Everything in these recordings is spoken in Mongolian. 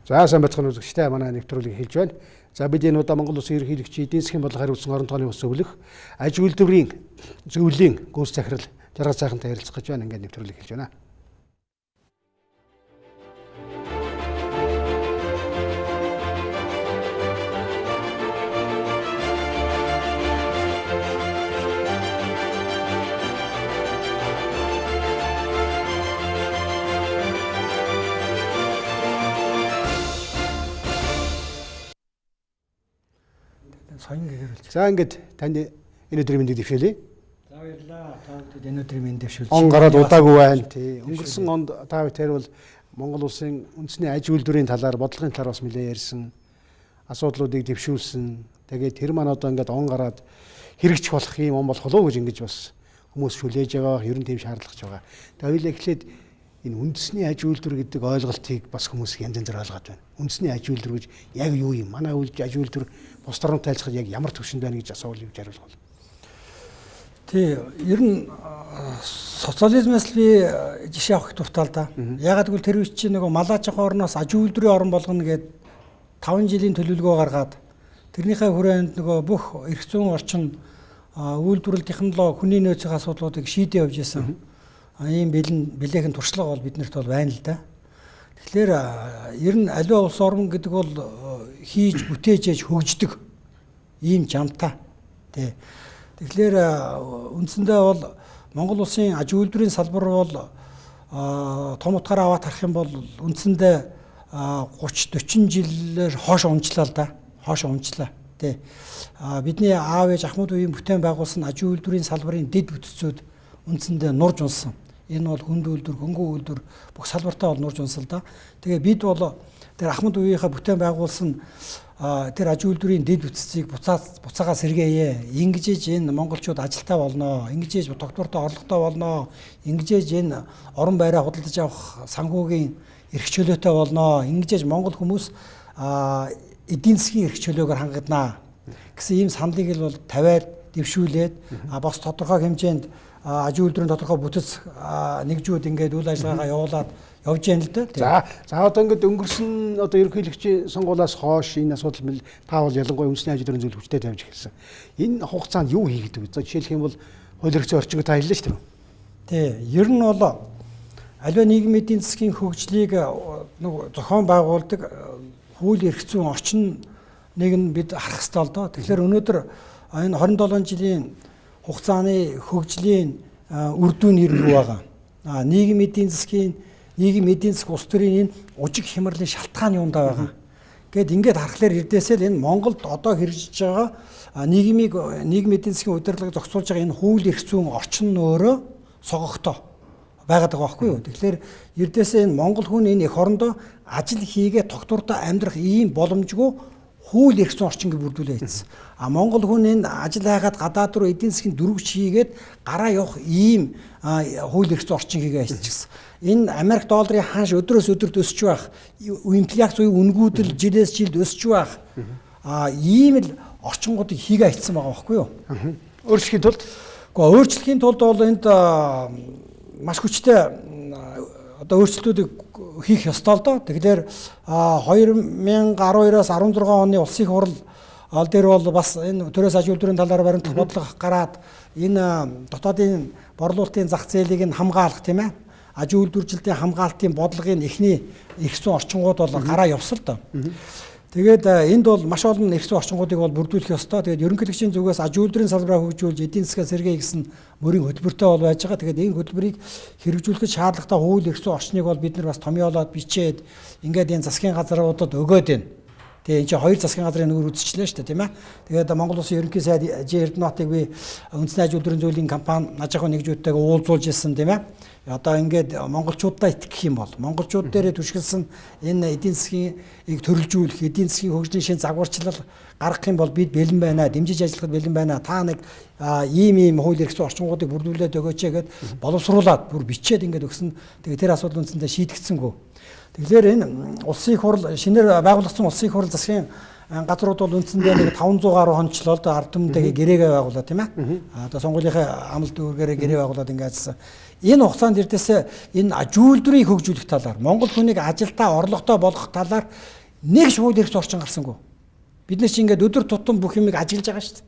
За сайн байцгаана үзэгчдээ, манай нэвтрүүлгийг хэлж байна. За бид энэ удаа Монгол Улсын ерөнхийлөгчийн эдийн засгийн бодлого хариуцсан орон тооны ус зөвлөх аж үйлдвэрийн зөвлөлийн гүйц захирал Жаргал сайхантай ярилцах гэж байна. Ингээд нэвтрүүлгийг хэлж байна. Соён гэгэрүүлж. За ингээд танд энэ өдрийн мэндийг дэвшээлээ. За баярлалаа. Та бүхэнд энэ өдрийн мэнд дэвшүүлж. Он гараад удаагүй байна тий. Өнгөрсөн онд та тэр бол Монгол улсын үндэсний аж үйлдвэрийн талаар, бодлогын талаар бас нэлээд ярьсан. Асуудлуудыг дэвшүүлсэн. Тэгээд тэр маань одоо ингээд он гараад хэрэгжих болох юм он болох уу гэж ингэж бас хүмүүс хүлээж байгаа. Ер нь тийм шаардлага ч байгаа. Тэгээд хоёулаа эхлээд энэ үндэсний аж үйлдвэр гэдэг ойлголтыг бас хүмүүс янз янзаар ойлгоод байна. Үндэсний аж үйлдвэр гэж яг юу юм? Манай аж үйлдвэр бус орнтой айлцахад яг ямар түвшинд байна гэж асуувал юу хариулах вэ? Тий, ер нь социализмаас л би жишээ авах дуртай л да. Ягаад гэвэл тэр үе чинь нөгөө Малаажийн орноос аж үйлдвэрийн орн болгоно гэд 5 жилийн төлөвлөгөө гаргаад тэрнийхээ хүрээнд нөгөө бүх эрх зүйн орчин, үйлдвэрлэл, технологи, хүний нөөцийн асуудлуудыг шийдээ явж исэн. Ийм бэлэн бэлээхэн туршлага бол биднэрт бол байна л да. Тэгэхээр ер нь аливаа улс орн гэдэг бол хийж бүтээж ээж хөгждөг ийм жамтай. Тий. Тэгэхээр үндсэндээ бол Монгол улсын аж үйлдвэрийн салбар бол том утгаараа аваад харах юм бол үндсэндээ 30 40 жилээр хойш унчлаа л да. Хойш унчлаа. Тий. Бидний аав ээж ахмад үеийн бүтээн байгуулсан аж үйлдвэрийн салбарын дэд бүтцүүд үндсэндээ нурж унсан. Энэ бол хүнд үйлдвэр, хөнгөн үйлдвэр бүх салбартаа бол нурж унсан л да. Тэгээ бид бол тэр ахмад үеийнхээ бүтээн байгуулсан тэр аж үйлдвэрийн дэд бүтцийг буцаагаа сэргээе. Ингэж энэ монголчууд ажилтаа болноо. Ингэж тогтвортой орлоготой болноо. Ингэж энэ орон байраа худалдаж авах санхүүгийн эрх чөлөөтэй болноо. Ингэж монгол хүмүүс эдийн засгийн эрх чөлөөгөөр хангагдана гэсэн ийм саналыг л бол тавиад дэвшүүлээд бас тодорхой хэмжээнд аж үйлдвэрийн тодорхой бүтэц нэгжүүд ингээд үйл ажиллагаагаа явуулаад явж яана л да. За одоо ингээд өнгөрсөн одоо ерөнхийлөгчийн сонгуулиас хойш энэ асуудал та бол ялангуяа үндэсний аж үйлдвэрийн зөвлөл хүчтэй тавьж эхэлсэн. Энэ хугацаанд юу хийгдэв вэ? За жишээлх юм бол хууль эрх зүйн орчинг та хэллээ шүү дээ. Тий, ер нь бол аливаа нийгмийн эдийн засгийн хөгжлийг нэг зохион байгуулдаг хууль эрх зүйн орчин нэг нь бид харах ёстой л доо. Тэгэхээр өнөөдөр энэ 27 жилийн хугацааны хөгжлийн үр дүн нэр юу байгаа? Нийгэм эдийн засгийн нийгэм эдийн засаг улс төрийн энэ ужиг хямралын шалтгаан юундаа байгаа? Гэт ингээд харахаар эрдээсээ л энэ Монголд одоо хэрэгжиж байгаа нийгмийг нийгэм эдийн засгийн удирдлагыг зохицуулж байгаа энэ хууль эрх зүйн орчин нь өөрөө согогтой байгаад байгаа байхгүй юу? Тэгэхээр эрдээсээ энэ монгол хүн энэ эх орондоо ажил хийгээ тогтвортой амьдрах ийм боломжгүй хууль эрх зүйн орчинг бүрдүүлээ хийсэн. А монгол хүн энэ ажил хайгаад гадаад руу эдийн засгийн дөрвөж хийгээд гараа явах ийм хууль эрх зүйн орчин хийгээ хийчихсэн. Энэ Америк долларын ханш өдрөөс өдөрт өсөж байх, инфляц буюу үнгүүдэл жилээс жилд өсөж байх ийм л орчингуудыг хийгээ хийсэн байгаа байхгүй юу? Өөрчлөхийн тулд? Гэхдээ өөрчлөхийн тулд бол энд маш хүчтэй одоо өөрчлөлтүүдийг хийх ёстой л доо. Тэгэхээр 2012-оос 16 оны улсын хурал ал дээр бол бас энэ төрөөс аж үйлдвэрийн талаар баримтлах бодлого гараад энэ дотоодын борлуулалтын зах зээлийг нь хамгаалах, тийм ээ, аж үйлдвэржилтийн хамгаалтын бодлогын эхний эрх зүйн орчингууд бол гараа явсан л доо. Тэгээд энд бол маш олон эрх зүйн орчингуудыг бол бүрдүүлэх ёстой. Тэгээд ерөнхийлөгчийн зүгээс аж үйлдвэрийн салбараа хөгжүүлж эдийн засгаа сэргээе гэсэн мөрийн хөтөлбөртэй бол байж байгаа. Тэгээд энэ хөтөлбөрийг хэрэгжүүлэхэд шаардлагатай хууль эрх зүйн орчныг бол бид нар бас томьёолоод бичээд ингээд энэ засгийн газруудад өгөөд байна. Тэгээ энэ чинь хоёр засгийн газрын нүүр үзчихлээ шүү дээ, тийм ээ. Тэгээд Монгол Улсын ерөнхий сайд Ж Эрдэнэтийг би үндэсний аж үйлдвэрийн зөвлөлийн компани аж ахуйн нэгжүүдтэйгээ уулзуулж ирсэн, тийм ээ. Одоо ингээд монголчуудаа итгэх юм бол монголчууд дээрээ түшгэлсэн энэ эдийн засгийг төрөлжүүлэх, эдийн засгийн хөгжлийн шинэ загварчлал гаргах юм бол бид бэлэн байна, дэмжиж ажиллахад бэлэн байна. Та нэг ийм хууль эрх зүйн орчингуудыг бүрдүүлээд өгөөч гэд боловсруулад бүр бичээд ингээд өгсөн. Тэгээд тэр асуудал үндсэндээ шийдэгдсэнгүй. Тэгэхээр энэ улсын их хурл шинээр байгуулагдсан улсын их хурл засгийн газрууд бол үндсэндээ нэг 500 гаруй хончлоо л ард түмэнтэйгээ гэрээгээ байгуулаад тийм ээ. Одоо сонгуулийнхаа амлалт үүргээрээ гэрээ байгуулад ингээд ажилласан. Энэ хугацаанд эрдээсээ энэ аж үйлдвэрийг хөгжүүлэх талаар, Монгол хүнийг ажилдаа орлоготой болгох талаар нэг хууль эрх зүйн орчин гарсангүй. Бид нар чинь ингээд өдөр тутам бүх юмыг ажиглаж байгаа шүү дээ.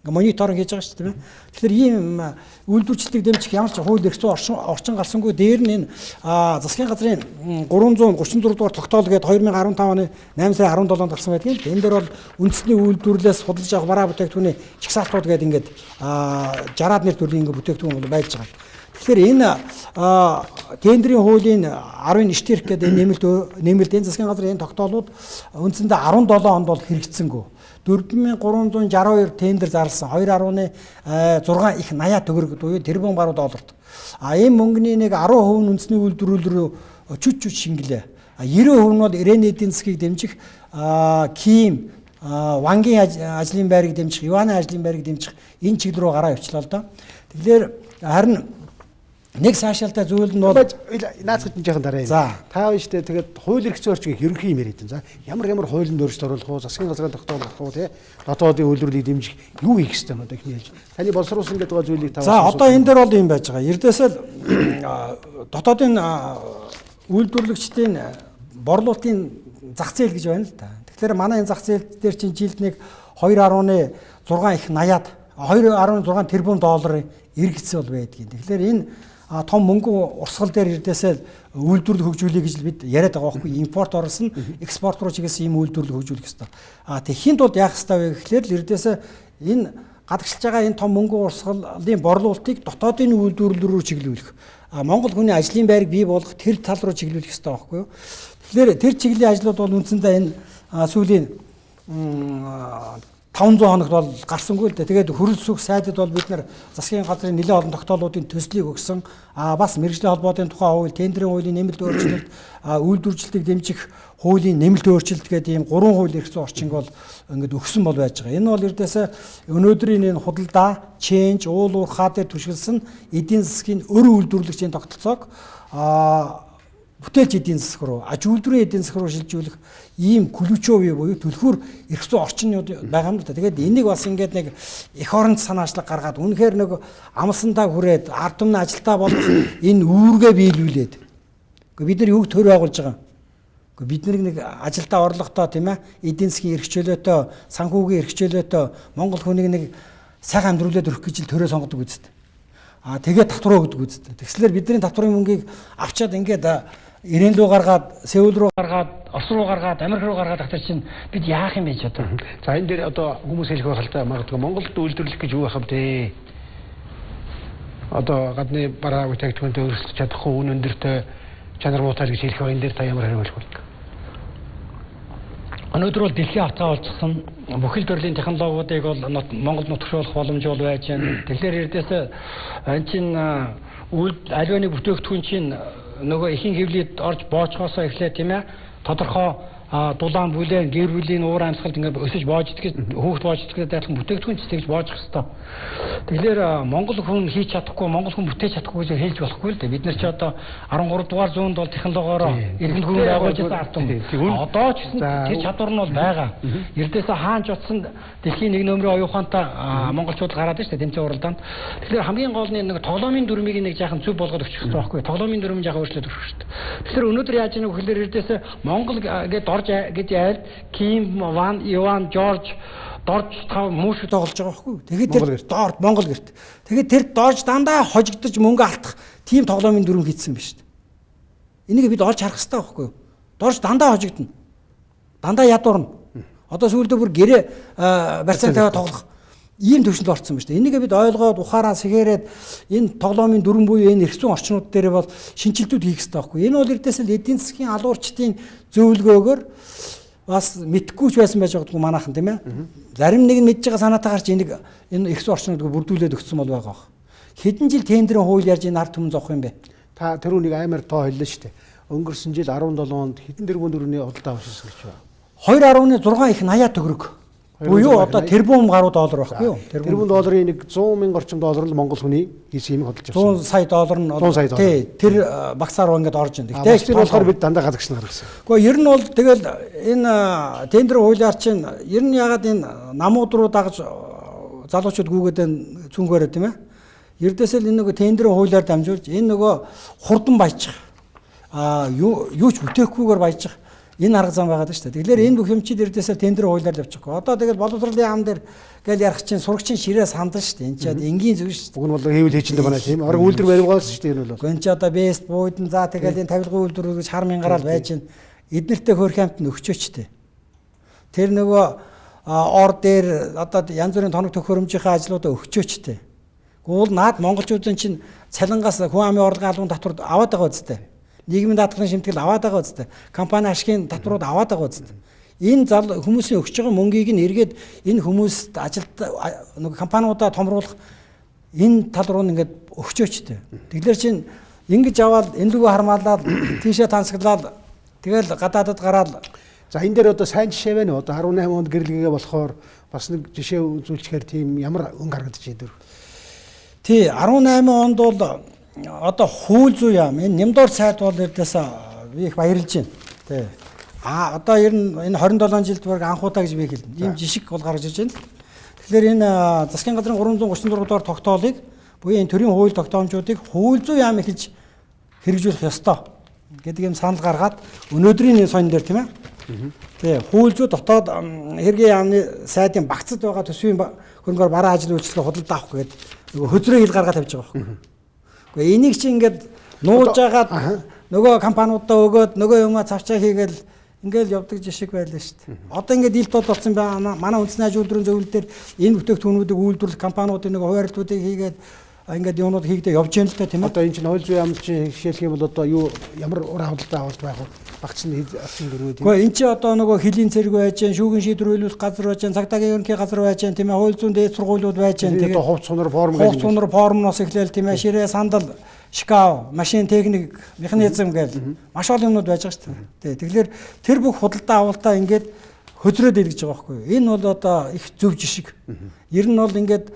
Ингээ мониторинг хийж байгаа шүү дээ, тийм ээ. Тэгэхээр ийм үйлдвэрчлэлийг дэмжих ямар ч хууль эрх зүйн орчин гарсангүй. Дээр нь энэ засгийн газрын 336 дугаар тогтоол гээд 2015 оны 8 сарын 17-нд гарсан байдаг юм. Энэ дээр бол үндэсний үйлдвэрлэлээс худалдаж авах бараа бүтээгдэхүүний чагсаалтууд гээд ингээд 60-аад нэр төрлийн ингээ бүтээгдэхүүн бол байж байгаа. Тэгэхээр энэ тендрийн хуулийн 11 эрх гэдэг энэ нэмэлт энэ засгийн газрын энэ тогтоолууд үндсэндээ 17 онд бол хэрэгжсэнгүй. 4362 тендер зарласан 2.6 их 80 төгрөг буюу тэрбум гаруй долларт. А энэ мөнгөний нэг 10% нь үндэсний үйлдвэрлэл рүү чүч чүч шингэлээ. 90% нь бол ирэний эдийн засгийг дэмжих, Ким, Вангийн ажлын байрыг дэмжих, Иваны ажлын байрыг дэмжих энэ чиглэл рүү гараа явчлаа л доо. Тэгэхээр харин нэг цаашаалтай зүйл нь бол наацхад нь жоохон дараа юм. Та байна штэ, тэгээд хууль эрх зүйн орчин ерөнхий юм яриад байна. За ямар хуулинд өөрчлөлт оруулах уу, засгийн газрын тогтоол гарах уу, тий, дотоодын үйлдвэрлэлийг дэмжих юу хийх ёстой юм одоо ихний хэлж. Таны боловсруулсан гэдэг байгаа зүйлийг та. За одоо энэ дээр бол юм байж байгаа. Ердөөсөө дотоодын үйлдвэрлэгчдийн борлуулалтын зах зээл гэж байна л да. Тэгэхээр манай энэ зах зээл дээр чинь жилд нэг 2.6 их 80-аад 2.6 тэрбум долларын эргэцэл бол байдгийг. Тэгэхээр энэ том мөнгө урсгал дээр эрдээсээ үйлдвэрлэл хөгжүүлэе гэж бид яриад байгаа байхгүй. Импорт оруулсан, экспорт руу чиглэсэн ийм үйлдвэрлэл хөгжүүлэх ёстой. Тэгэхийн тулд яах ёстой вэ гэхлээр л эрдээсээ энэ гадагшилж байгаа энэ том мөнгө урсгалын борлуулалтыг дотоодын үйлдвэрлэл рүү чиглүүлэх, Монгол хүний ажлын байрыг бий болгох тэр тал руу чиглүүлэх ёстой байхгүй юу. Тэгэхээр тэр чиглэлийн ажлууд бол үндсэндээ энэ сүүлийн 500 хоногт бол гарсангүй л дээ. Тэгээд хөрөлсөх сайдад бол бид нар засгийн газрын нэлээд олон тогтоолуудын төслийг өгсөн. Бас мэргэжлийн холбоотын тухай хууль, тендрийн хуулийн нэмэлт өөрчлөлт, үйлдвэрлэлтийг дэмжих хуулийн нэмэлт өөрчлөлт гэдэг ийм 3 хууль эрх зүйн орчинг бол ингээд өгсөн бол байж байгаа. Энэ бол ердөөсөө өнөөдрийн энэ худалдаа, ченж, уул уурхаа дээр түшгэлсэн эдийн засгийн өр үйлдвэрлэгчийн тогтолцоог бүтээлч эдийн засаг руу, аж үйлдвэрийн эдийн засаг руу шилжүүлэх ийм ключөө буюу түлхүүр эрх зүйн орчнууд байгаа юм л да. Тэгээд энийг бас ингээд нэг эх оронд санаачлаг гаргаад үнэхээр нэг амлсантаа хүрээд ард түмний ажилтаа болгох энэ үүргээ биелүүлээд. Гэхдээ бид нар юуг төр байгуулж байгаа юм? Гэхдээ бид нар нэг ажилдаа орлоготой тийм ээ, эдийн засгийн эрх чөлөөтэй, санхүүгийн эрх чөлөөтэй Монгол хүнийг нэг сайхан амьдруулад өрөх гэж л төрөө сонгодог үсттэй. Тэгээд татвар өгдөг үсттэй. Тэгслээр бидний татварын мөнгийг авчаад ингээд Ирэн рүү гаргаад, Сеул рүү гаргаад, Орос руу гаргаад, Америк руу гаргаад ахтар чинь бид яах юм бэ ч одоо. За энэ дээр одоо хүмүүс хэлэх байх л та магадгүй Монголд үйлдвэрлэх гэж юу байх вэ? Одоо гадны бараа бүтээгдэхүүнтэй өрсөлдөж чадахгүй, үн өндөртэй, чанар муутай гэж хэлэх байх. Энэ дээр та ямар хариу өгөх вэ? Өнөөдөр бол дэлхийн хатгаа болчихсон. Бүхэл төрлийн технологиудыг бол Монголд нутагшуулах боломж бол байж байна. Тэгэхээр ердөөсөө энэ чинь аливаа нэг бүтээгдэхүүн чинь нөгөө ихэнх хэвлэлд орж боочхоосоо эхлээд тийм ээ тодорхой дулаан бүлээн гэр бүлийн уур амьсгалд ингээд өсөж боождөг, хүүхд боождөг гэдэг адилхан бүтээгдэхүүн ч тэгж боожих ёстой. Тэгэхээр Монгол хүн хийж чадахгүй, Монгол хүн бүтээж чадахгүй гэж хэлж болохгүй л дээ. Бид нар ч одоо 13 дугаар зуунд бол технологиороо иргэн хөрөнгө байгуулж байсан ард түмэн. Одоо ч гэсэн тэр чадвар нь бол байгаа. Ердөөсөө хаанч утсан дэлхийн нэг нөмрийн оюун ухаантай монголчууд гараад байна шүү дээ тэмцээн уралдаанд. Тэгэхээр хамгийн гол нь нэг тоглоомын дүрмийг нэг жаахан зөв болгоод өгчих хэрэгтэй байхгүй. Тоглоомын дүрм жаахан өөрчлөлт өгөх хэрэгтэй. Тэгэхээр өнөөдөр яаж ийм гэхлээр ердөөсөө Монгол гэдэг Дорж гэж айлд Ким, Ван, Иван, Жорж, Дорж тав мөшөг тоглож байгаа байхгүй. Тэгээд тэр Дорж Монгол гэрт. Тэгээд тэр Дорж дандаа хожигдож мөнгө алдах тийм тоглоомын дүрм хийсэн биш үү? Энийг бид олж харах хэрэгтэй байхгүй юу? Дорж дандаа хожигдно. Дандаа ядуурна. Одоо сүүлдээ бүр гэрээ барьцаан тавиа тоглох ийм төвшөнд орсон ба шүү дээ. Энийг бид ойлгоод ухаараа сэгээрээд энэ тоглоомын дүрм буюу энэ эрх зүйн орчнууд дээр бол шинжилтүүд хийх хэрэгтэй байхгүй. Энэ бол ердөөсөө л эдийн засгийн алуурчдын зөвлөгөөгөөр бас мэдхгүй ч байсан байж магадгүй манайхан тийм ээ. Зарим нэг нь мэдж байгаа санаатаагаар ч энийг энэ эрх зүйн орчнуудыг бүрдүүлээд өгсөн бол байгаа бох. Хэдэн жил тендрийн хууль ярьж энэ ард түмэн зовх юм бэ? Та тэрүүнийг амар тоо хэллээ шүү дээ. Өнгөрсөн жил 17 онд хэдэн тэрбум төгрөгийн худалдаа авчихсан гэж байна? 2.6 их 80 төгрөг. Буюу одоо тэрбум гаруй доллар байхгүй юу? Тэрбум долларын нэг 100 мянга орчим доллар нь Монгол хүний хийсэн юм хөдөлж авсан. 100 сая доллар нь 100 сая доллар. Тий, тэр багцаар ингээд орж ин. Гэхдээ тэр болохоор бид дандаа гадагш нь гаргасан. Гэхдээ ер нь бол тэгэл энэ тендер хуулиар чинь ер нь ягаад энэ намууд руу дагаж залуучууд гүгээд энэ цүнхээрээ тийм ээ. Ердөөсөө л энэ нөгөө тендерийн хуулиар дамжуулж энэ нөгөө хурдан баяжих юу ч бүтээхгүйгээр баяжих энэ арга зам байгаад шүү дээ. Тэгэхээр энэ бүх юм чи дэрдээсээ тендер хуулиар явчихгүй. Одоо тэгэл боловсролын яам дээр гэл ярих чинь сурагчийн ширээ сандал шүү дээ. Энд чи энгийн зүйл шүү дээ. Уг нь бол хийвэл хийчиндээ манай тийм. Орон үйлдвэр баримгаас шүү дээ энэ бол. Гүн чи одоо бест буудан за тэгэл энэ тавилгын үйлдвэр гэж хар мянгараад байж чинь эднэртэй хөөрхөн амт нь өгчөөчтэй. Тэр нөгөө ор дээр одоо янз бүрийн тоног төхөөрөмжийнхээ ажлуудаа өгчөөчтэй. Гүйл наад монголчуудын чинь цалингаас хүн амын орлогын албан татвар аваад байгаа үстэй. Нийгмийн даатгалын шимтгэл аваад байгаа үстэй. Компани ашигын татварууд аваад байгаа үстэй. Энэ зал хүмүүсийн өгч байгаа мөнгийг нь эргээд энэ хүмүүст ажилд нөгөө компаниудаа томруулах энэ тал руу ингээд өгчөөчтэй. Тэгэхээр чинь ингэж аваад энэ лүгөө хармаалаад тийшээ тансаглаад тэгэл гадаадад гараад. За энэ дээр одоо сайн жишээ байна уу? Одоо 18 онд гэрлэгээ болохоор бас нэг жишээ үзүүлчихээр тийм ямар өнгө харагдаж байна? Тий, 18 онд бол одоо хууль зүйн яам энэ нямдор сайд бол ердөөсөө би их баярлж байна. Тий. А одоо ер нь энэ 27 жилд баг анхудаа гэж би хэлнэ. Ийм жишг бол гарч иж байна. Тэгэхээр энэ засгийн газрын 336 дугаар тогтоолыг буюу энэ төрийн хууль тогтоомжуудыг хууль зүйн яам эхэлж хэрэгжүүлэх ёстой гэдэг юм санал гаргаад өнөөдрийн энэ сонин дээр тийм ээ. Тий, хууль зүй дотоод хэргийн яамны сайдын багцад байгаа төсвийн хөрөнгөөр бараа ажил үйлчлэгээ худалдаа авах гэдэг нөгөө хөзрөө хил гаргаад тавьж байгаа байхгүй. Гэхдээ энийг чи ингээд нууж агаад нөгөө компаниудаа өгөөд нөгөө юмаа цавчаа хийгээл ингээл явдаг жишг байлаа шүү дээ. Одоо ингээд ил тод болсон байна. Манай үндэсний аж үйлдвэрийн зөвлөл дээр энэ бүтээгдэхүүнүүдийг үйлдвэрлэх компаниудын нөгөө хуваарлтуудыг хийгээд ингээд юмнууд хийгдээ явж яана л та тийм ээ. Одоо энэ чинь хууль зүйн яам чинь жишээлх юм бол одоо юу ямар ур худалдаа авалт байх вэ? Багц нь хэд дөрвөө тийм. Гэхдээ энэ чи одоо нөгөө хөлийн цэрэг байж гэн, шүүгэн шийдвэр үйлүүлэх газар байж гэн, цагдаагийн ерөнхий газар байж гэн, тийм ээ, хууль зүйн дээд сургуулиуд байж гэн. Тэгээд одоо хувц сунар форм гэж. Хувц сунар формноос эхлээл тийм ээ, ширээ сандал, шкаф, машин техник, механизм гээл маш олон юмнууд байж байгаа шүү дээ. Тэгэхээр тэр бүх худалдаа авалтаа ингээд хөзрөөд илгэж байгаа байхгүй юу? Энэ бол одоо их зөв жишг. Ер нь бол ингээд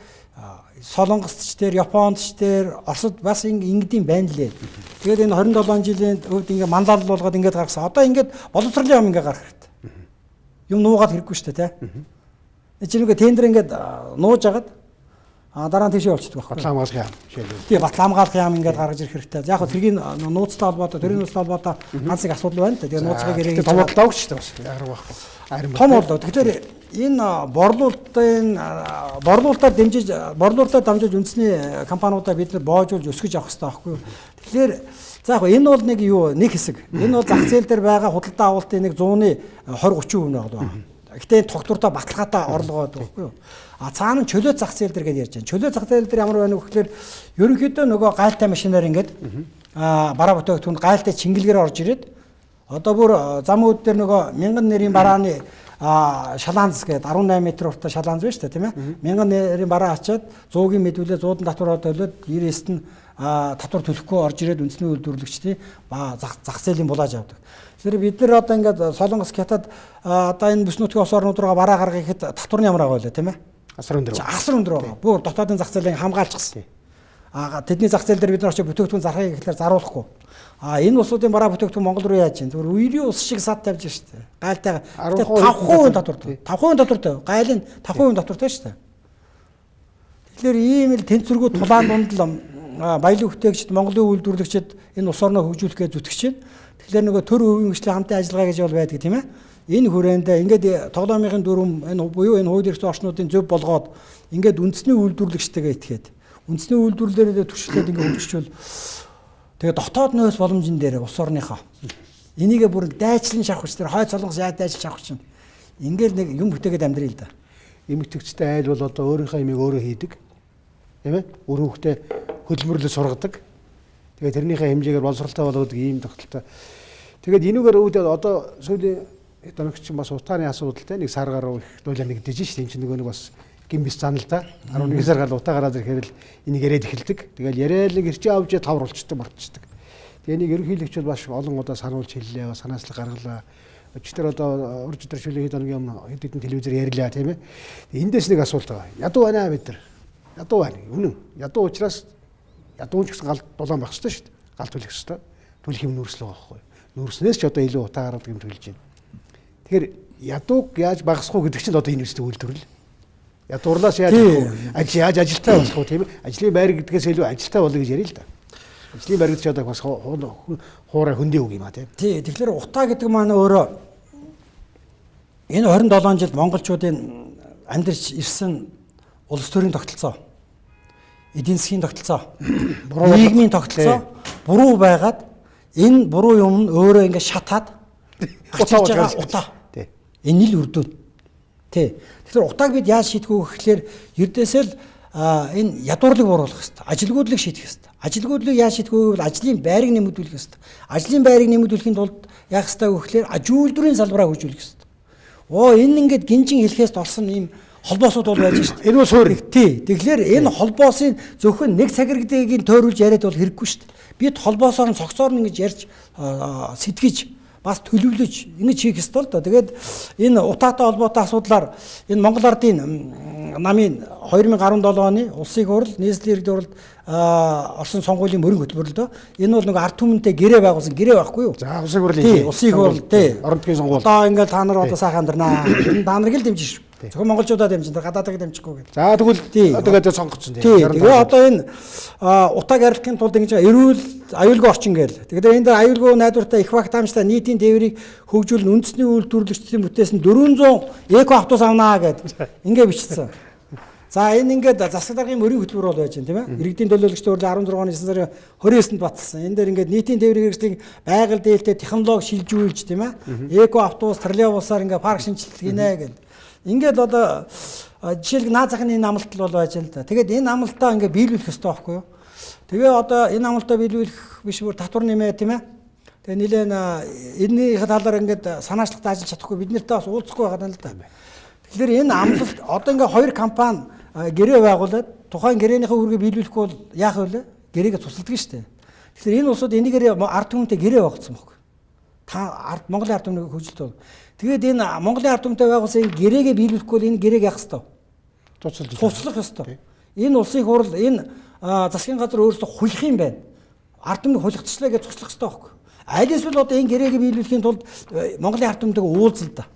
Солонгост ч дээр, Японд ч дээр, Оросд бас ингэдэм байна лээ. Тэгээд энэ 27 жилийн өвд ингээ манлайлал болгоод ингээд гаргасан. Одоо ингээд боловсролын юм ингээ гарах хэрэгтэй. Юм нуугаад хэрэггүй шүү дээ, тэ. Чи нэг тендер ингээд нууж агаад дараа нь тийшээ болчихдог байхгүй. Батлан хамгаалах яам жишээлбэл. Тий, батлан хамгаалах яам ингээд гаргаж ирэх хэрэгтэй. Яг хөө цэргийн нууцтай холбоотой, төрийн нууцтай холбоотой ганц нэг асуудал байна л да. Тэгээ нууцыг эргээ том бодлоо өгч шүү дээ бас. Яарах байхгүй. Том бодлоо. Тэгэхээр энэ борлуулалтаар дэмжиж, борлуулалтаар дамжуулж үндэсний компаниудаа бид нар боожуулж өсгөж авах хэрэгтэй байхгүй юу? Тэгэхээр за яг энэ бол нэг юу нэг хэсэг. Энэ бол зах зээл дээр байгаа худалдаа авалтын нэг 100-ны 20 30% нь байгаа. Гэхдээ энэ тогтвортой баталгаатай орлогоо байдаг байхгүй юу? А цаана нь чөлөө зах зээл дээр гэж ярьж байна. Чөлөө зах зээл дээр ямар байна вэ гэхээр ерөнхийдөө нөгөө гайлтай машинаар ингээд бараа бүтээгдэхүүн гайлтай чингэлгээр орж ирээд одоо бүр зам үүд дээр нөгөө мянган нэрийн барааны шалаанз гэдэг 18 м урттай шалаанз байна шүү дээ, тийм ээ. Мянган нэрийн бараа ачаад 100-ийн мэдүүлээ 100-ын татвараа төлөөд 99-т нь татвар төлөхгүй орж ирээд үндэсний үйлдвэрлэгчдийн зах зээлийн булааж авдаг. Тэгэхээр бид нар одоо ингээд Солонгос, Хятад одоо энэ бүс нутгийн ус орнууд руу бараа гаргах гэхэд татвар нь ямар байгаа вэ, тийм ээ? Асар өндөр. Асар өндөр байгаа. Бүр дотоодын зах зээлийг хамгаалчихсан. Тэдний зах зээл дээр бид нар очиж бүтээгдэхүүн зархыг гэхлээр заруулахгүй. Энэ улсуудын бараа бүтээгдэхүүн Монгол руу яаж юм? Зүгээр үерийн ус шиг сад тавьж штэ. Гайлтай 5% татвартай. 5% татвартай. Гайлын 5% татвартай штэ. Тэгэхээр ийм л тэнцвэргүй тулаан дунд л баялаг бүтээгчид, Монголын үйлдвэрлэгчид энэ улс орноо хөгжүүлэх гэж зүтгэж байна. Тэгэхээр нөгөө төр өвийн хөгжлийн хамтын ажиллагаа гэж бол байдаг тийм ээ. Энэ хүрээндээ ингээд тоглоомын дүрм энэ буюу энэ хууль эрх зүйн орчнуудын зөв болгоод ингээд үндэсний үйлдвэрлэгчтэйгээ итгээд үндэсний үйлдвэрлэлээрээ туршлаад ингээд хөгжчихвөл тэгээ дотоод нөөц боломжн дээр улс орныхоо энийгээ бүр дайчлан шавах гэж тэр хойд Солонгос яаж дайчилж авах чинь ингээд нэг юм бүтээгээд амьдрий л да. Эмэгтэйчтэй айл бол одоо өөрийнхөө юмыг өөрөө хийдэг. Тийм ээ? Үр хөвгтөө хөдөлмөрлөж сургадаг. Тэгээ тэрнийхээ хэмжээгээр боловсралтай болгодог ийм тогтолтой. Тэгээд энүүгээр үүдээ одоо сүүлийн экономикч бас утааны асуудалтай нэг сар гаруй их дуулаа нэгдэж шээ. Энд чинь нөгөө нэг бас гимбис зан л да. 11 сар гарал утаа гараад ирэхээр л энийг яриад эхэлдэг. Тэгэл яриад нэг ирчээ авч тавруулчдаг мартчихдаг. Тэгээ энийг ерөнхийлөгч бол бас олон удаа сануулж хэллээ, санаачлаг гаргалаа. Өчигдөр одоо урж өдөр шүлийн хэд хоногийн өмнө хэд хэдэн телевизээр ярьлаа тийм ээ. Эндээс нэг асуулт байгаа. Ядуу байна бид нар. Ядуу байна. Үнэн. Ядуу учраас ядуу ч гэсэн гал дулаан байх ёстой шүү дээ. Гал түлэх ёстой. Түлэх юм нүүрслэг байгаа байхгүй. Нүүрснээс ч одоо илүү утаа гаргадаг юм төлж байна. Тэгэхээр ядууг яаж багасгах уу гэдэг чинь одоо энэ үстэй үйлдвэрлэл. Ядуурлаас яаж ажил яаж ажилтаа болох уу тийм ээ. Ажлын байр гэдгээс илүү ажилтаа болно гэж ярил л да. Ажлын байр гэдэг чинь одоо бас хуурай хөндийн үг юм а тийм. Тий, тэгэхээр утаа гэдэг маань өөрөө энэ 27 жилд монголчуудын амьдарч ирсэн улс төрийн тогтолцоо, эдийн засгийн тогтолцоо, нийгмийн тогтолцоо буруу байгаад энэ буруу юм нь өөрөө ингээд шатаад гарч ирж байгаа утаа. Энэ л үрдүүн. Тий. Тэгэхээр утааг бид яаж шийдэх вэ гэхлээр ердөөсөө л энэ ядуурлыг бууруулах хэрэгтэй. Ажилгүйдлийг шийдэх хэрэгтэй. Ажилгүйдлийг яаж шийдэх вэ гэвэл ажлын байрыг нэмэгдүүлэх хэрэгтэй. Ажлын байрыг нэмэгдүүлэхийн тулд яах ёстой вэ гэхлээр аж үйлдвэрийн салбараа хөгжүүлэх хэрэгтэй. Оо энэ ингээд гинжин хэлхээс олсон ийм холбоосууд бол байж шүү дээ. Энэ бол суурь. Тий. Тэгэхээр энэ холбоосын зөвхөн нэг цагиргадыг тойруулж яриад бол хэрэггүй шүү дээ. Бид холбоосоор нь цогцоор нь ингэж ярьж сэтгэж бас төлөвлөж ингэж хийх ёстой л доо. Тэгээд энэ утаатай холбоотой асуудлаар энэ Монгол Ардын намын 2017 оны улсын хурал, нийслэлийн иргэдийн хуралд орсон сонгуулийн мөрийн хөтөлбөр л доо. Энэ бол нөгөө ард түмэнтэй гэрээ байгуулсан гэрээ байхгүй юу? За улсын хурлын. Тий, улсын хурал тий. Орон нутгийн сонгуул. Одоо ингээл та нар одоо сайхан амьдрнаа. Та нарыг л дэмжин шүү. Зөвхөн монголчуудаа дэмжин, гадаадыг дэмжихгүй гэл. За тэгвэл одоо сонгоцсон тий. Тэгээ одоо энэ утааг арилгахын тулд ингэж эрүүл аюулгүй орчин гээл. Тэгэхээр энэ дээр аюулгүй найдвартай их багт таамжтай нийтийн тээврийг хөгжүүлэн үндэсний үйлдвэрлэгчдийн бүтээсэн 400 эко автобус авнаа гэд ингээ бичсэн. За энэ ингээд засаг даргын мөрийн хөтөлбөр бол байж байна тийм ээ. Иргэдийн төлөөлөгчдийн хурлын 16 оны 9 сарын 29-нд баталсан. Энэ дээр ингээд нийтийн тээврийн хэрэгслийн байгаль дээлтэй технологи шилжүүлж тийм ээ. Эко автобус, троллейбусаар ингээ парк шинжилэлт хийнэ гэл. Ингээд одоо жишээлбэл наад захын энэ амлалт бол байж л да. Тэгээд энэ амлалтаа ингээ биелүүлэх ёстой байхгүй юу? Тэгээ одоо энэ амлалтаа биелүүлэх биш бүр татвар нэмээ тийм ээ. Тэгээ нилээн энэний талаар ингээд санаачлагтай ажиллаж чадахгүй бид нартай бас уулзахгүй байгаа юм л да. Тэгэхээр энэ амлалт одоо ингээ хоёр компани гэрээ байгуулад тухайн гэрээнийхээ үүргээ биелүүлэхгүй бол яах вэ? Гэрээгээ цуцалдаг шүү дээ. Тэгэхээр энэ улсууд энийгээр ард түмэнтэй гэрээ байгуулсан байхгүй. Та ард Монголын ард түмнийг хөгжилт бол. Тэгээд энэ Монголын ард түмэнтэй байгуулсан энэ гэрээгээ биелүүлэхгүй бол энэ гэрээг яах ёстой? Цуцлах ёстой. Энэ улсын хурал энэ засгийн газар өөрсдөө хулих юм байна. Ард түмнийг хулигдчихлаа гэж цуцлах ёстой байхгүй. Аль эсвэл одоо энэ гэрээгээ биелүүлэхийн тулд Монголын ард түмэнтэйгээ уулзал да.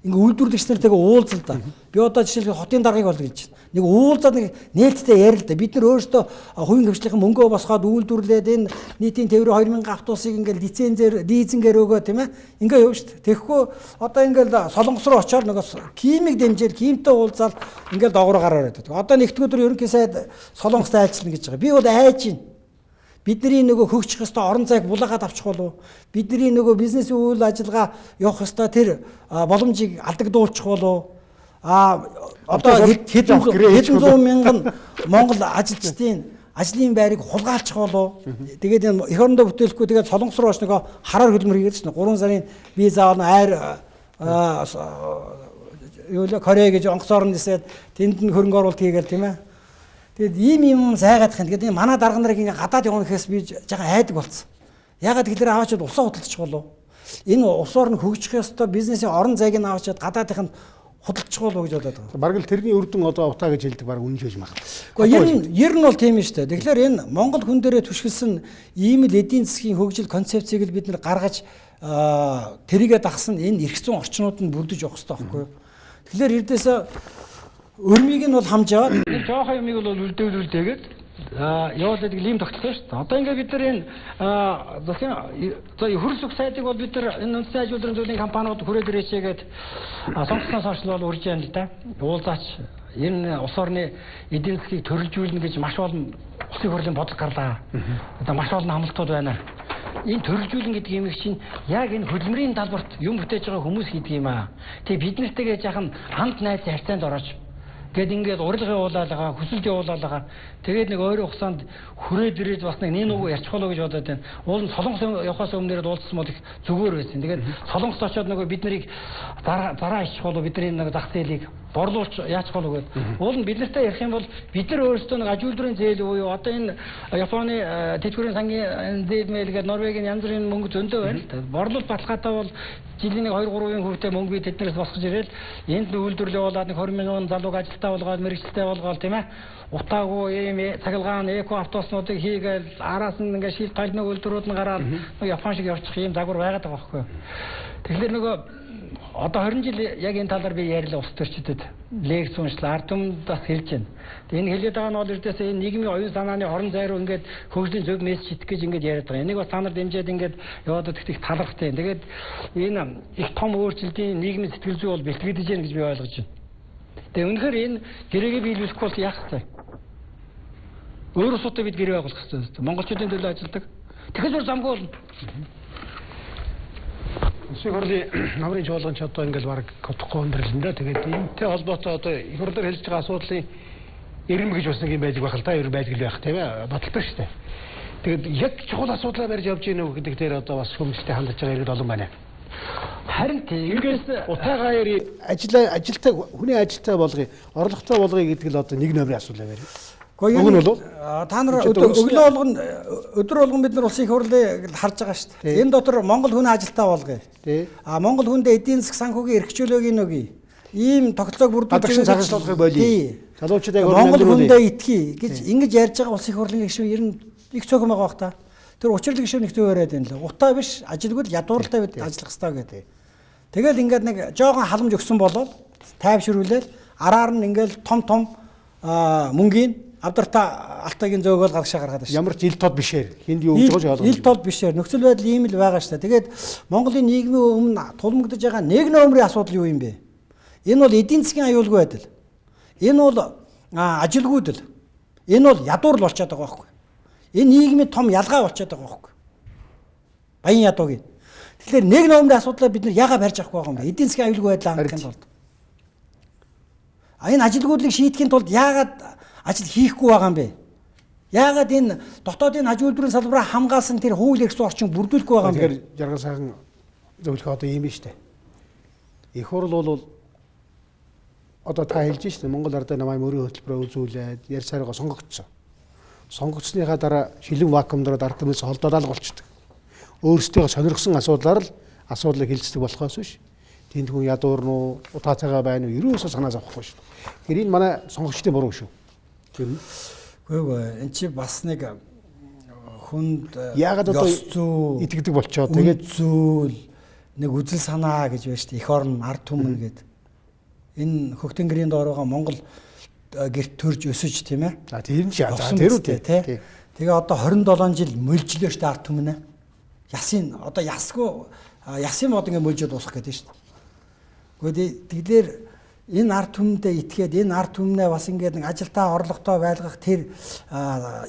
Ингээ үйлдвэрлэгч нартайгаа уулзал да. Би одоо жишээлбэл хотын даргаыг бол гэж байна. Нэг уулзаад нэг нээлттэй ярил да. Бид нар өөрсдөө хувийн хвшлийнхэн мөнгөө босгоод үйлдвэрлээд энэ нийтийн тээврийн 2000 автобусыг ингээл лицензээр лизингээр өгөө тийм ээ. Ингээ явна шүү дээ. Тэгэхгүй одоо ингээл Солонгос руу очиод нөгөө Кимийг дэмжээл, Кимтэй уулзаал ингээл доогуур гараар байдаг. Одоо нэгдүгээр өдөр ерөнхий сайд Солонгостой айлчлана гэж байгаа. Би бол айж байна. Бидний нөгөө хөгжих ёстой орон зайг булаагаад авчих болов. Бидний нөгөө бизнесийн үйл ажиллагаа явах ёстой тэр боломжийг алдагдуулчих болов. А одоо хэдэн зуун мянган Монгол ажилчдын ажлын байрыг хулгайлчих болов. Тэгээд энэ эх орондоо бүтээлэхгүй тэгээд Солонгос руу оч нөгөө хараар хөдөлмөр хийгээд шнэ 3 сарын виза авна айр юу л Корей гэж онгоцоор нисээд тэнд нь хөрөнгө оруулалт хийгээл тийм ээ. Тэгээд ийм юм сайгаадах юм. Тэгээд манай дарга нарыг ингээ гадаад явна гэхээс би жаахан айдаг болсон. Ягаад гэхээр аваачаад усаа худалдчих болов. Энэ улс орн хөгжих ёстой бизнесийн орон зайг нь аваачаад гадаадынх нь худалдчих болов гэж бодоод байгаа. Бараг л тэрний үр дүн одоо утаа гэж хэлдэг бараг үнэн ч байж магадгүй. Гэхдээ ер нь бол тийм шүү дээ. Тэгэхээр энэ Монгол хүн дээрээ түшгэлсэн ийм л эдийн засгийн хөгжил концепцийг л бид нар гаргаж тэрийгэ дагсан энэ эрх зүйн орчнууд нь бүрдэж явах ёстой байхгүй юу? Тэгэхээр ердөөсөө өрмийг нь бол хамж аваад нэг жоохон юмыг бол үлдээгээд яваад байдаг ийм тогтолцоо шүү дээ. Одоо ингээд бид нар энэ засгийн хөрс өгөх сайдыг бол бид нар энэ үндэсний аж үйлдвэрийн зөвлөлийн компаниуд хүрээд ирээчээгээд сонгоцсноос хойш бол урьж байна л да. Уулзаач энэ улс орны эдийн засгийг төрөлжүүлнэ гэж маш олон улсын хурлын бодлого гарлаа. Одоо маш олон амлалтууд байна. Энэ төрөлжүүлэн гэдэг юм чинь яг энэ хөдөлмөрийн талбарт юм бүтээж байгаа хүмүүс хийдэг юм аа. Тэгээ бид нартэйгээ жаахан хамт найз харьцаанд орооч. Гэт ингээд урилга явуулаад байгаа, хүсэлт явуулаад байгаа. Тэгээд нэг ойрын хугацаанд хүрээд ирээд бас нэг нууг ярьчих болоо гэж бодоод байна. Уул нь Солонгос явахаас өмнө уулзсан бол их зүгээр байсан. Тэгээд Солонгост очиод нөгөө бид нарыг зараа ичих болоо, бидний нэг зах зээлийг борлуулж яачих болоо гэд. Уул нь бид нартай ярих юм бол бид нар өөрсдөө нэг аж үйлдвэрийн зээл буюу одоо энэ Японы тэтгэврийн сангийн зээл мэйл гээд Норвегийн янз бүрийн мөнгө зөндөө байна л да. Борлуулалт баталгаатай бол жилийн нэг 2-3 хувьтай мөнгө би тэднээс босгож ирээл энд үйлдвэрлэл явуулаад нэг 20 мянган залууг ажилтаа болгоод мэргэжилтэй болгоол, тийм ээ. Утаагүй ийм цахилгаан эко автобуснуудыг хийгээл араас нь ингээд шил галны үйлдвэрүүд нь гараад Япон шиг явчих ийм загвар байгаад байгаа байхгүй юу. Тэгэхээр нөгөө одоо 20 жил яг энэ талаар би ярьлаа улс төрчдөд. Лекц уншлаа, ард түмэнд бас хэлж байна. Энэ хэлээд байгаа нь бол ердөөсөө энэ нийгмийн оюун санааны хорон зай руу ингээд хөгжлийн зөв мессеж итгэх гэж ингээд яриад байгаа. Энийг бас та нар дэмжиж ингээд яваад өгөх их талархтай. Тэгээд энэ их том өөрчлөлтийн нийгмийн сэтгэл зүй бол бэлтгэж байна гэж би ойлгож байна. Тэгээ үнэхээр энэ гэрээгээ биелүүлэхгүй бол яах вэ? Өөр улсуудтай бид гэрээ байгуулах хэрэгтэй. Монголчуудын төлөө ажилладаг. Тэгэхээр зүр замгүй болно. Улсын хурлын намрын чуулган ч одоо ингээл баг котохгүй өндөрлөн дээ. Тэгээд энэтэй холбоотой одоо их хурлаар хэлж байгаа асуудлын эрэм гэж бас нэг юм байдаг байх л да. Ер нь байдаг л байх, тийм ээ. Баталтай шүү дээ. Тэгээд яг чухал асуудлаа барьж явж гинэ үү гэдэг дээр одоо бас хүмүүстээ хандаж байгаа иргэд олон байна. Харин тийм. Утаагаа яри ажилтай хүний ажилтай болгоё, орлоготой болгоё гэдэг л одоо нэг номерын асуудал барь. Уг нь бол та нар өглөө болгон өдөр болгон бид нар улсын их хурлыг харж байгаа шүү дээ. Энэ дотор Монгол хүн ажилтаа болгоё. А Монгол хүндээ эдийн засаг санхүүгийн эрх чөлөөг нь өгье. Ийм тогтолцоог бүрдүүлж цагаачлахыг болиё. Залуучуудыг Монгол хүндээ итгэе гэж ингэж ярьж байгаа улсын их хурлын гишүүн ер нь их цөөхөн байгаа бох та. Тэр учирлаг гишүүн их зөв яриад байна л. Утаа биш, ажилгүй л ядууралтай бид ажиллах ёстой гэдэг. Тэгэл ингээд нэг жоохон халамж өгсөн болол тайвшруулаад араар нь ингээд том том мөнгийн авдарта алтайгийн зөөгөл гадагшаа гаргаад байна. Ямар ч ил тод бишээр хинд юу гэж ойлгож. Ил тод бишээр нөхцөл байдал ийм л байгаа шүү дээ. Тэгээд Монголын нийгмийн өмнө тулмагдаж байгаа нэг номерын асуудал юу юм бэ? Энэ бол эдийн засгийн аюулгүй байдал. Энэ бол ажилгүйдэл. Энэ бол ядуур л болчиход байгаа байхгүй. Энэ нийгмийн том ялгаа болчиход байгаа байхгүй. Баян ядуугийн. Тэгэхээр нэг номерын асуудлаа бид нар яагаад барьж авахгүй байгаа юм бэ? Эдийн засгийн аюулгүй байдлаа хангахын тулд. Энэ ажилгүйдлийг шийдэхин тулд яагаад ажил хийхгүй байгаа юм бэ? Яагаад энэ дотоодын аж үйлдвэрийн салбараа хамгаалсан тэр хууль эрх зүйн орчин бүрдүүлэхгүй байгаа юм бэ? Тэгэхээр жаргал сайхан зөвлөх одоо ийм биш үү? Их хурл бол одоо та хэлж шээ Монгол ардын намайг мөрийн хөтөлбөрөөр үзүүлээд ярь царайгаа сонгогдсон. Сонгогдсныхаа дараа шилэн вакуум дороод ард түмээс холдоод алга болчдөг. Өөрсдөө сонирхсон асуудлаар л асуудлыг хилцдэг болохоос биш. Тэнд хүн ядуур нь утаацаагаа байна уу? Ерөөсөө санаас авахгүй шүү. Тэгэхээр энэ манай сонгогчдын буруу шүү. Үгүй ээ, эн чи бас нэг хүнд яагаад одоо итгэдэг болчоо тэгээд зүйл нэг үзэл санаа гэж байна шүү дээ. Эх орн ард түмэн гэд. Энэ Хөх Тэнгэрийн доор байгаа Монгол гэрт төрж өсөж, тийм ээ. За тэр нь за тэр үү тий. Тэгээ одоо 27 жил мөлжлөө шүү дээ ард түмнээ. Ясын одоо ясгүй ясын мод ингээ мөлжөөд дуусах гэдэг шүү дээ. Гэхдээ тэглэр энэ ард түмэндээ итгээд энэ ард түмнээ бас ингээд нэг ажилтаа орлоготой байлгах тэр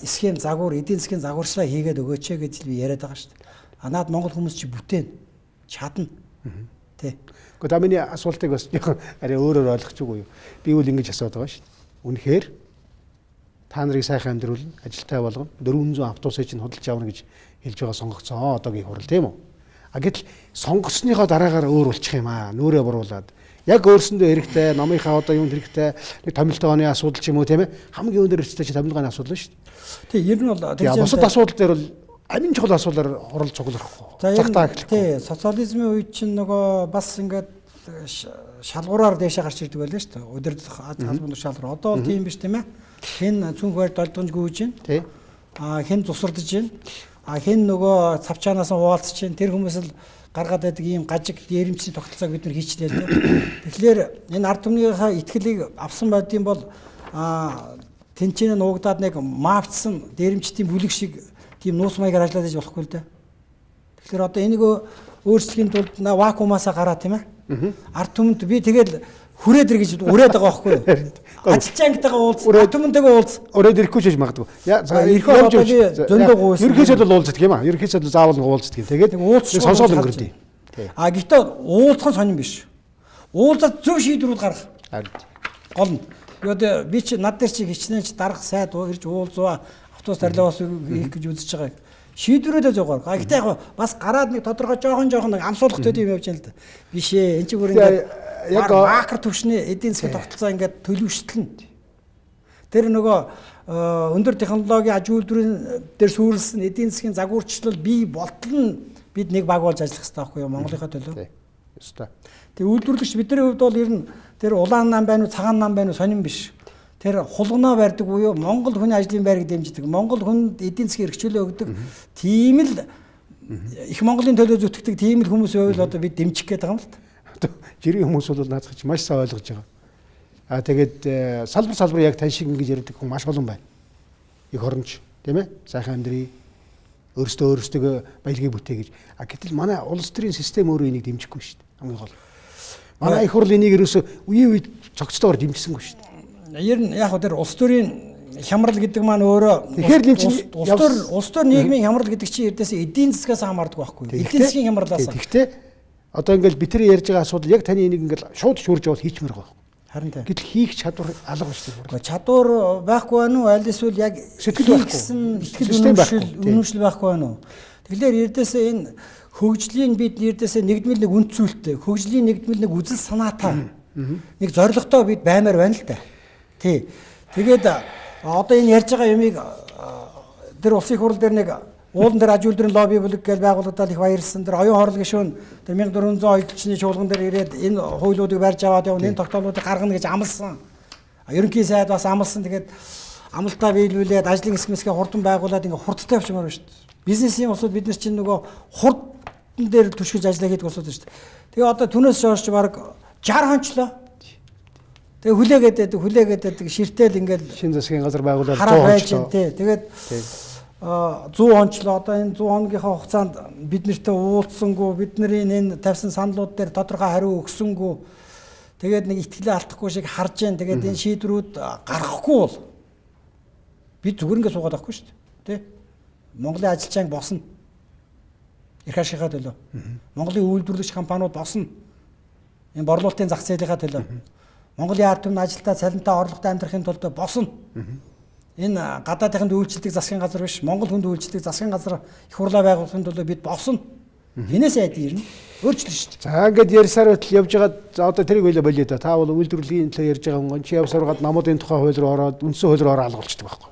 схем загвар эдийн засгийн загварчлаа хийгээд өгөөч гэж би яриад байгаа шүү дээ. А наад Монгол хүмүүс чи бүтээн чадна. Тэ. Гэхдээ та миний асуултыг бас жоохон арай өөрөөр ойлгочихгүй юу? Би үл ингэж асууад байгаа шүү дээ. Үнэхээр та нарыг сайхан амьдруулна, ажилтаа болгоно, 400 автобусыг чинь худалдаж авна гэж хэлж байгаа сонгогцсон одоогийн хурал, тийм үү? А гэтэл сонгогцсныхоо дараагаар өөр болчих юм аа. Нүрээ буруулад яг өөрсөндөө хэрэгтэй, номынхаа одоо юунд хэрэгтэй, нэг томилтооны асуудал ч юм уу, тийм ээ? Хамгийн өндөр эрсдэл чи томилгооны асуудал шүү дээ. Тийм, ер нь бол бусад асуудал дээр бол амин чухал асуудлаар хурал цуглахгүй. Цагтаа эхлэхгүй. Тийм, социализмын үед чинь нөгөө бас ингээд шалгуураар дээшээ гарч ирдэг байлаа шүү дээ. Удирдах албан тушаал руу. Одоо бол тийм биш, тийм ээ? Хэн цүнх барьд олдгонж гүйж байна. Тийм. А хэн зусардж байна. А хэн нөгөө цавчаанаас уулзч байна. Тэр хүмүүс л гаргаад байдаг ийм гажиг дээрэмчний тогтолцоог бид нар хийчлээ л дээ. Тэгэхээр энэ ард түмнийхээ итгэлийг авсан байдгийн бол тэнцэнэ нуугдаад нэг маавцсан дээрэмчдийн бүлэг шиг тийм нууц маягаар ажиллаад байж болохгүй л дээ. Тэгэхээр одоо энийг өөрчлөхийн тулд вакуумаасаа гараа, тийм ээ? Ард түмэнд би тэгэл хүрээд ир гэж үрээд байгаа байхгүй юу? Ажилч ангитайгаа уулз, ард түмэнтэйгээ уулз. Үрээд ирэхгүй ч гэж магадгүй. Ирэхгүй одоо би зөндөө гуйсан. Ерөнхийдөө бол уулздаг юм аа. Ерөнхийдөө заавал уулздаг юм. Тэгээд сонсоол өнгөрдөг. А гэхдээ уулзах нь сонин биш. Уулзаад зөв шийдвэрүүд гаргах. Харин гол нь. Одоо би чи над дээр чи хичнээн ч дарга сайд ирж уулзаа автобус тарилаа бас хийх гэж үзэж байгаа. Шийдвэрүүдээ зугаар. А гэтээ яг бас гараад нэг тодорхой жоохон нэг амсуулах төдий юм явж байна л да. Биш ээ. Энд чи бүр ингээд яг макро түвшний эдийн засгийн тогтолцоо ингээд төлөвшөлтөн. Тэр нөгөө өндөр технологийн аж үйлдвэрийн дээр сүрэлсэн эдийн засгийн загварчлал бий болтол нь бид нэг баг болж ажиллах хэрэгтэй байхгүй юу Монголынхаа төлөө. Ёстой. Тэгээ үйлдвэрлэгч бидний хувьд бол ер нь тэр улаан нам байна уу цагаан нам байна уу сонин биш. Тэр хулганаа барьдаг буюу Монгол хүний ажлын байрыг дэмждэг, Монгол хүнд эдийн засгийн эрх чөлөө өгдөг тийм л их Монголын төлөө зүтгэдэг тийм л хүмүүс байвал одоо бид дэмжих гээд байгаа юм л та. Жирийн хүмүүс бол наацх чи маш сайн ойлгож байгаа. А тэгээд салбар яг тань шиг ингэж ярьдаг хүн маш олон байна. Их оронч тийм ээ? Сайхан амьдрий, өөрсдөө баялагийг бүтээ гэж. А гэтэл манай улс төрийн систем өөрөө энийг дэмжихгүй шүү дээ. Хамгийн гол. Манай их хурл энийг ерөөсөө үеийн үед цогцтойгоор дэмжсэнгүй шүү дээ. Ер нь яг тэр улс төрийн хямрал гэдэг маань өөрөө тэгэхээр улс төр нийгмийн хямрал гэдэг чинь ердөөсөө эдийн засгаас хамаардаг байхгүй юу? Эдийн засгийн хямралаас. Тэгэхдээ одоо ингээл бидний ярьж байгаа асуудал яг таны энийг ингээл шууд шүүрж явал хийчмээр байгаа. Харин тийм. Гэтэл хийх чадвар алга шүү дээ. Чадвар байхгүй байна уу? Аль эсвэл яг сэтгэл байхгүй. Сэтгэл үнэмшил байхгүй байна уу? Тэгэхээр ердөөсөө энэ хөгжлийн бид ердөөсөө нэгдмэл нэг үнд зүйлтэй, хөгжлийн нэгдмэл нэг үзэл санаатай, нэг зорилготой бид баймаар байна л да. Тий. Тэгээд одоо энэ ярьж байгаа юмыг тэр улсын их хурл дээр нэг уулан дээр аж үйлдвэрийн лобби бүлэг гэж байгуулагдаад их баярлсан. Тэр оюун хорлог гишүүн тэр 1400 оёлчны чуулган дээр ирээд энэ хуулиудыг барьж аваад явна, энэ тогтоолуудыг гаргана гэж амласан. Ерөнхий сайд бас амласан. Тэгээд амлалтаа биелүүлээд ажлын хэсэг мэсгээ хурдан байгуулад ингээ хурдтай явчмаар байна шүү дээ. Бизнесийн улсууд бид нар чинь нөгөө хурдан дээр түшгэлж ажиллаа хийдэг улсууд шүү дээ. Тэгээ одоо түүнээс хойш баг 60 хончлоо. Тэгээ хүлээгээд байдаг ширтэл ингээл шин засгийн газар байгуулад 100 хончлоо. Тий. Тэгээд 100 хончлоо. Одоо энэ 100 хоногийнхоо хугацаанд бид нартай уулзсангүй, бидний энэ тавьсан саналууд дээр тодорхой хариу өгсөнгүй. Тэгээд нэг итгэлээ алдахгүй шиг харж जैन. Тэгээд энэ шийдвэрүүд гаргахгүй бол бид зүгээр ингэ суугаад байхгүй шүү дээ. Тий. Монголын ажилчаан босно. Эрх ашигынхаа төлөө. Монголын үйлдвэрлэгч компаниуд босно. Энэ борлуулалтын зах зээлийнхаа төлөө. Монголын ард түмэн ажилтаа цалинтай орлоготой амьдрахын тулд босно. Энэ гадаадынханд үйлчлдэг засгийн газар биш, Монгол хүнд үйлчлдэг засгийн газар их хурлаа байгуулахын тулд бид босно. Энээс айд ирнэ. Өөрчлөн шүү дээ. За ингээд ярьсаар байтал явж байгаа. За одоо тэрийг ойлоо болио да. Та бол үйлдвэрлэлийн төлөө ярьж байгаа хүн чи явсаар гад намуудын тухай хууль руу ороод үндсэн хууль руу ороо алгуулчихдаг байхгүй.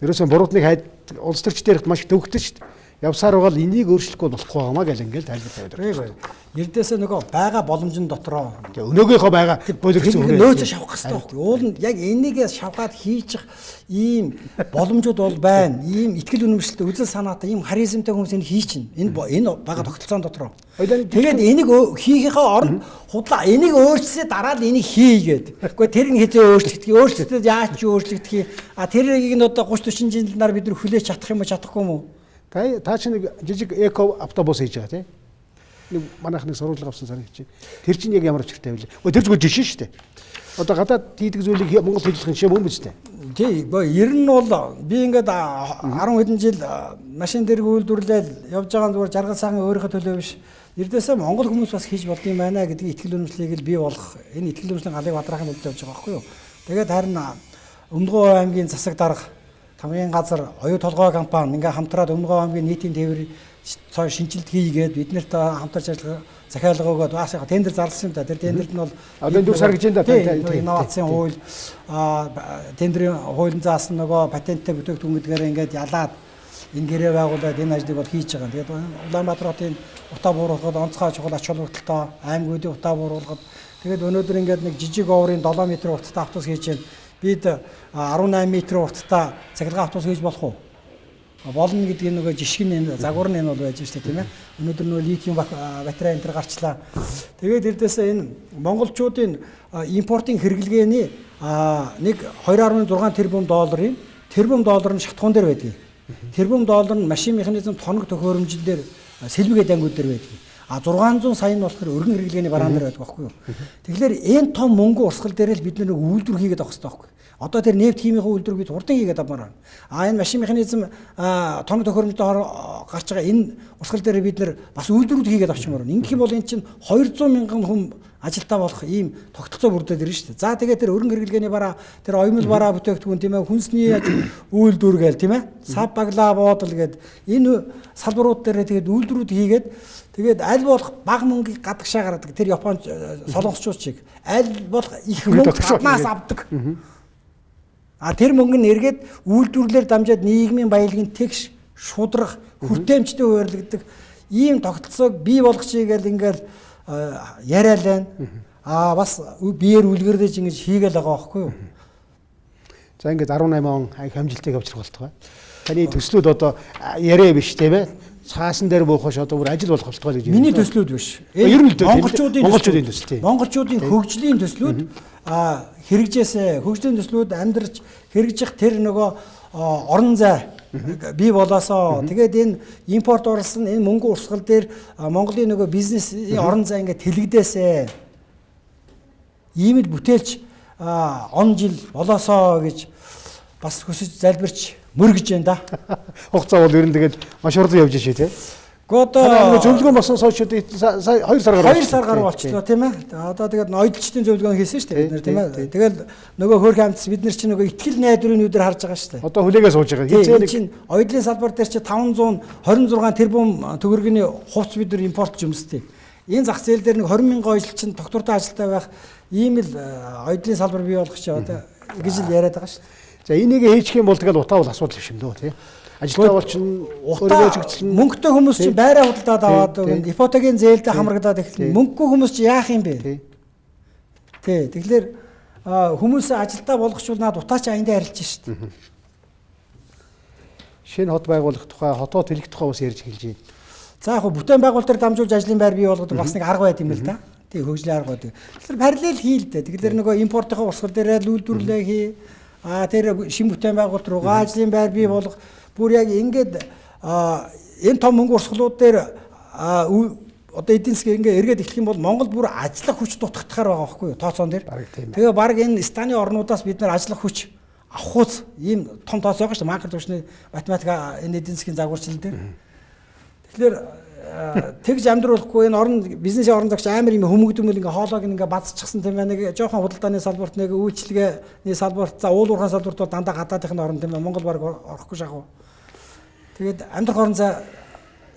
Ерөөсөн буруудныг хайд улс төрч дээрх маш төвөгтэй шүү дээ. Явсаар байгаа л энийг өөрчлөхгүй болохгүй байгаамаа гэл ингээл тайлбар тавиад байна. Ердөөсөө нөгөө байгаа боломжн дотроо өнөөгийнхөө байгаа болигдсон хүрээ нөөцөө шавах хэрэгтэй байхгүй. Уул нь яг энийгээ шавхаад хийчих ийм боломжууд бол байна. Ийм итгэл үнэмшилтэй, үзэл санаатай, ийм харизмтай хүмүүс энийг хийчихнэ. Энэ байгаа тогтолцоон дотроо. Тэгээд энийг хийхийнхээ оронд худлаа энийг өөрчилсөө дараа нь энийг хийгээд. Гэхдээ тэр нь хэзээ өөрчлөгдөх, өөрчлөгдөд яаж ч өөрчлөгдөх юм. А тэрийг нь одоо 30 40 жил нар бид нар хүлээж чадах юм уу, чадахгүй юм уу? Та чи нэг жижиг эко автобус хийж байгаа тий. Нэг манайх нэг сурвалжлага авсан санагч. Тэр чинь яг ямар учиртай вэ? Өө тэр зүгээр жишээ шүү дээ. Одоо гадаад хийдэг зүйлийг Монгол хийх жишээ мөн биз дээ. Тий, ер нь бол би ингээд 10 хэдэн жил машин дэрэг үйлдвэрлээл явж байгаа зүгээр жаргал сайхан өөрийнхөө төлөө биш. Ердөөсөө Монгол хүмүүс бас хийж болдсон юм байна гэдгийг итгэл үнэмшлийг л бий болгох. Энэ итгэл үнэмшлийн галыг бадраахын тулд явж байгаа байхгүй юу? Тэгээд харин Өмнөд аймгийн засаг дарга Тамгийн газар оюу толгой компани ингээ хамтраад Өмнөд аймгийн нийтийн тээвэр шинжилт хийгээд бид нарт хамтарч ажиллах захиалга өгөөд бас яг тендер зарласан юм да. Тэр тендерт нь бол одоо 4 сар гэж юм да. Инновацийн хууль тендрийн хуулийн заасан нөгөө патенттэй бүтээгдэхүүн гэдгээр ингээд ялаад энэ гэрээ байгуулад энэ ажлыг бол хийж байгаа. Тэгээд Улаанбаатар хотын утаа бууруулахад онцгой чухал ач холбогдолтой аймагуудын утаа бууруулахад тэгээд өнөөдөр ингээд нэг жижиг оврын 7 м урттай автобус хийж байна. Бид 18 м урттай цахилгаан автобус хийж болох уу? Болно гэдэг нь нөгөө жишг нь энэ загвар нь энэ бол байж штэ тийм ээ. Өнөөдөр нөгөө литиум батарей энэ төр гарчлаа. Тэгээд ердөөсөө энэ монголчуудын импортын хэрэглээний нэг 2.6 тэрбум долларын тэрбум доллар нь шатхуун дээр байдаг. Тэрбум доллар нь машин механизм тоног төхөөрөмжн дээр сэлбэгээ дангууд дээр байдаг. А 600 сая нь болохоор өргөн хэрэглээний бараан дээр байдаг байхгүй юу. Тэгэхээр энэ том мөнгө урсгал дээр л бид нэг үйлдвэр хийгээд авах хэрэгтэй байхгүй. Одоо тэр нефть химийн үйлдвэр бид хурдан хийгээд авмаар байна. А энэ машин механизм тоног төхөөрөмжтэй гарч байгаа энэ урсгал дээр бид нэр бас үйлдвэрүүд хийгээд авчмаар байна. Ингэх юм бол энэ чинь 200 мянган хүн Ажилтаа болох ийм тогтолцоо бүрдээд ирнэ шүү дээ. За тэгээд тэр өрн хэрэглээний бараа, тэр оёмл бараа бүтээгдэхүүн тийм ээ, хүнсний үйлдвэр гээл тийм ээ, сав баглаа буудал гээд энэ салбарууд дээр тэгээд үйлдвэрүүд хийгээд тэгээд аль болох бага мөнгийг гадагшаа гаргадаг. Тэр Япон солонгосчууд шиг аль болох их мөнгө гаднаас авдаг. А тэр мөнгө нь эргээд үйлдвэрлэлээр дамжаад нийгмийн баялагын тэгш, шудрах, хүртээмжтэй хуваарлагддаг ийм тогтолцоог бий болгочихъя гэл ингээл яриа л байна. Аа бас биеэр үлгэрлэж ингэж хийгээл байгаа байхгүй юу? За ингээд 18 он их амжилтыг авчрах болтугай. Таны төслүүд одоо яриа биш тийм ээ. Цаасан дээр буухаш одоо бүр ажил болох болтугай гэж. Миний төслүүд биш. Ер нь монголчуудын төсөл тийм. Монголчуудын хөгжлийн төслүүд хэрэгжээсээ хөгжлийн төслүүд амьдарч хэрэгжих тэр нөгөө орон зай бий болоосоо тэгээд энэ импорт оруулсан энэ мөнгө урсгал дээр Монголын нөгөө бизнесийн орон зай ингээд тэлэгдээсээ ийм л бүтээлч он жил болоосоо гэж бас хүсэж залбирч мөргөж байна да. Хугацаа бол ер нь тэгээд маш хурдан явж шээ тий. Одоо зөвлөгөө болсон хойш 2 сар гаруй 2 сар гаруй болчихлоо тийм ээ. Одоо тэгээд ноёдлчдын зөвлөгөө хийсэн шүү дээ бид нар тийм ээ. Тэгэл нөгөө хөөрхөн амтс бид нар чинь нөгөө итгэл найдварын нүдээр харж байгаа шүү дээ. Одоо хүлээгээ сууж байгаа. Хизээ чинь оёдлын салбар дээр чи 526 тэрбум төгрөгийн хувц бид нар импорт жимсдэг. Энэ зах зээл дээр нэг 20 мянган оёдлчин тогтвортой ажилтаа байх ийм л оёдлын салбар бий болгох чи одоо гэж л яриад байгаа шүү дээ. За энийг хийчих юм бол тэгэл утаа бол асуудал биш юм дөө тий. Ажилтаа бол чинь өөрийгөө мөнгөтэй хүмүүс чинь байраа худалдаад аваад өгнө. Ипотекийн зээлдээ хамрагдаад эхэлнэ. Мөнгөгүй хүмүүс чинь яах юм бэ? Тий. Тэгэхээр хүмүүсээ ажилтаа болгочвол наад утаа чи аяндаа арилж шít. Шинэ хот байгуулах тухай, хотоо тэлэх тухай бас ярьж эхэлж байна. За яг бүтээн байгуулалт дээр дамжуулж ажлын байр бий болгодог бас нэг арга байт юм л да. Тий, хөгжлийн арга байдаг. Тэгэхээр параллел хий л дээ. Тэгэхээр нөгөө импортынхаа урсгал дээрээ үйлдвэрлэлээ хий. А тэр шинэ бүтээн байгуулалт руугаа ажлын байр бий болгох. Бүр яг ингээд энэ том мөнгө урсгалууд дээр одоо эдийн засаг ингээ эргээд эхлэх юм бол Монгол бүр ажиллах хүч дутагдахаар байгаа байхгүй юу тооцоон дээр. Тэгээ баг энэ станы орнуудаас бид нар ажиллах хүч авах үз ийм том тооцоо байгаа шүү дээ. Макро түвшний математик энэ эдийн засгийн загварчлал дээр. Тэгэхээр тэгж амьдруулахгүй энэ орон бизнесийн орон зогч амар юм хүмүүгдмэл ингээ хоолойг ингээ базчихсан тийм ээ. Нэг жоохон худалдааны салбарт нэг үйлчилгээний салбарт за уул уурхайн салбарт бол дандаа гадаадынхны орон тийм ээ. Монгол баг орохгүй шахав. Тэгээд амьдрах орон зай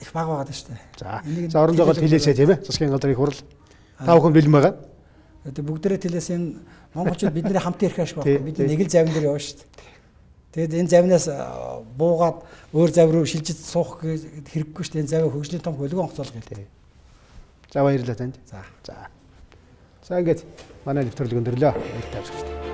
их бага байгаа шүү дээ. За орон зайгаа тэлээсэй тийм ээ. Засгийн газрын хурал. Та бүхэн бэлэн байгаа. Тэгээд бүгдээрээ тэлээс энэ монголчууд бидний хамтын эрх ашиг байхгүй. Бид нэг л завин дээр явна шүү дээ. Тэгээд энэ завнаас буугаад өөр зав руу шилжиж суух хэрэггүй шүү дээ. Энэ завыг хөгжлийн том хөлгөн онгоцоолго хэлдэг. За баярлалаа танд. За. За. За ингээд манай нэвтрүүлэг өндөрлөө. Баяртай авчихлаа.